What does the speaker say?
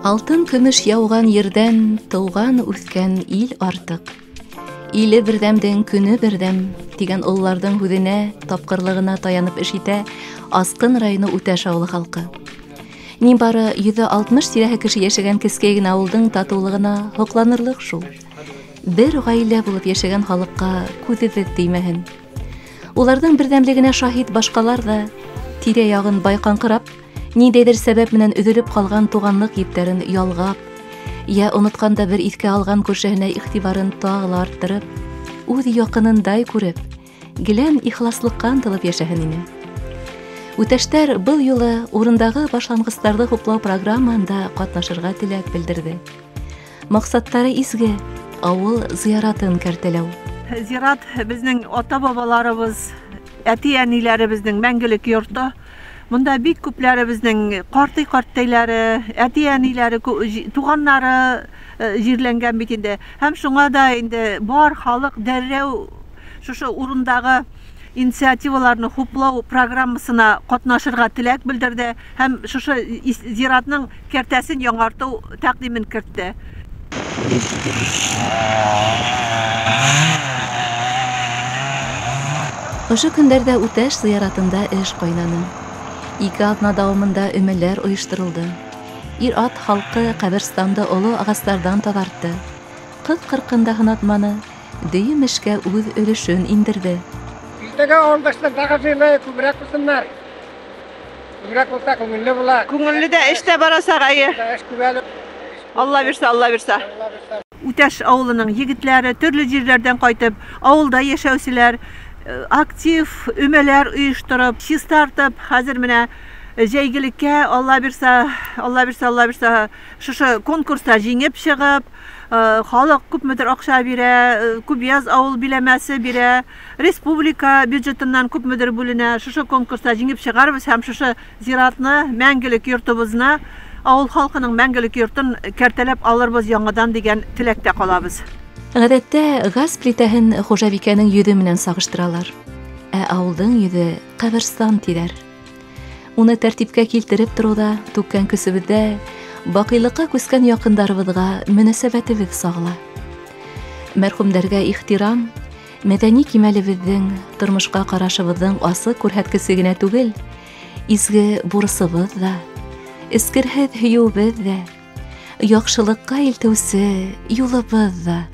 Алтын көмөш яуған ерҙән тыуған үҫкән ил артыҡ. Иле берҙәмдең көнө берҙәм тигән ололарҙың һүҙенә, тапҡырлығына таянып эш итә Асҡын районы Үтәш ауылы халҡы. Ни бары 160 тирәһе кеше йәшәгән кескәй генә ауылдың татыулығына һоҡланырлыҡ шул. Бер ғаилә булып йәшәгән халыҡҡа күҙебеҙ теймәһен. Уларҙың берҙәмлегенә шаһит башҡалар ҙа тирә-яғын байҡаңҡырап, ниндәйҙер сәбәп менән өҙөлөп ҡалған туғанлыҡ ептәрен ялғап, йә онотҡанда бер иҫкә алған күршеһенә иғтибарын тағы ла арттырып, үҙ яҡынындай күреп, гелән ихласлыҡҡа ынтылып йәшәһен ине. Үтәштәр был юлы урындағы башланғыстарҙы хуплау программаһында ҡатнашырға теләк белдерҙе. Маҡсаттары изге ауыл зыяратын кәртәләү. Зират беҙҙең ата-бабаларыбыҙ, әти-әниләребеҙҙең мәңгелек йорто. Мында бик күпләребеҙҙең ҡартый-ҡартәйләре, әти-әниләре, туғаннары җирләнгән бит инде. Һәм шуңа да инде бар халыҡ дәррәү шушы урындағы инициативаларны хуплау программасына ҡатнашырға теләк белдерҙе һәм шушы зиратның кәртәсен яңартыу тәҡдимен кертте. Ошо көндәрҙә Үтәш зыяратында эш ҡайнаны. 2 аҙна дауамында өмәләр ойошторолдо. Ир-ат халҡы ҡәберстанды оло ағастарҙан таҙартты. Ҡыҙ-ҡырҡын да һынатманы, дөйөм эшкә үҙ өлөшөн индерҙе. Иртәгә ауылдаштар тағы җыйылайыҡ, күберәк булһыннар. Күберәк булһа, күңелле була. Күңелле дә эш тә барасаҡ, әйе. Эш күп әле. Алла бирсә, Алла бирсә. Үтәш ауылының егетләре төрлө җирләрҙән ҡайтып, ауылда йәшәүселәр актив өмәләр ойоштороп, чистартып, хәҙер менә җәйгелеккә Алла бирсә, Алла бирсә, Алла бирсә, шушы конкурста җиңеп чыгып, халыҡ күпмедер аҡса бирә, Күбйәз ауыл биләмәсе бирә, республика бюджетыннан күпмедер бүленә. Шушы конкурста җиңеп чыгарбыз һәм шушы зиратны, мәңгелек йортобоҙны, ауыл халҡының мәңгелек йортон кәртәләп алырбыҙ яңадан дигән теләктә ҡалабыҙ. Ғәҙәттә газ плитәһен хужабикәнең йөҙө менән сағыштыралар. Ә ауылдың йөҙө ҡәберстан тиҙәр. Уны тәртипкә килтереп тороуҙа, түккән көсөбөҙҙә, баҡыйлыҡҡа күскән яҡындарыбыҙға мөнәсәбәтебеҙ сағыла. Мәрхүмдәргә ихтирам, мәҙәни кимәлебеҙҙең, тормошҡа ҡарашыбыҙҙың асыҡ күрһәткесе генә түгел, изге бурысыбыҙ ҙа, эскерһеҙ һөйөүебеҙ ҙә, яҡшылыҡҡа илтеүсе юлыбыҙ ҙа.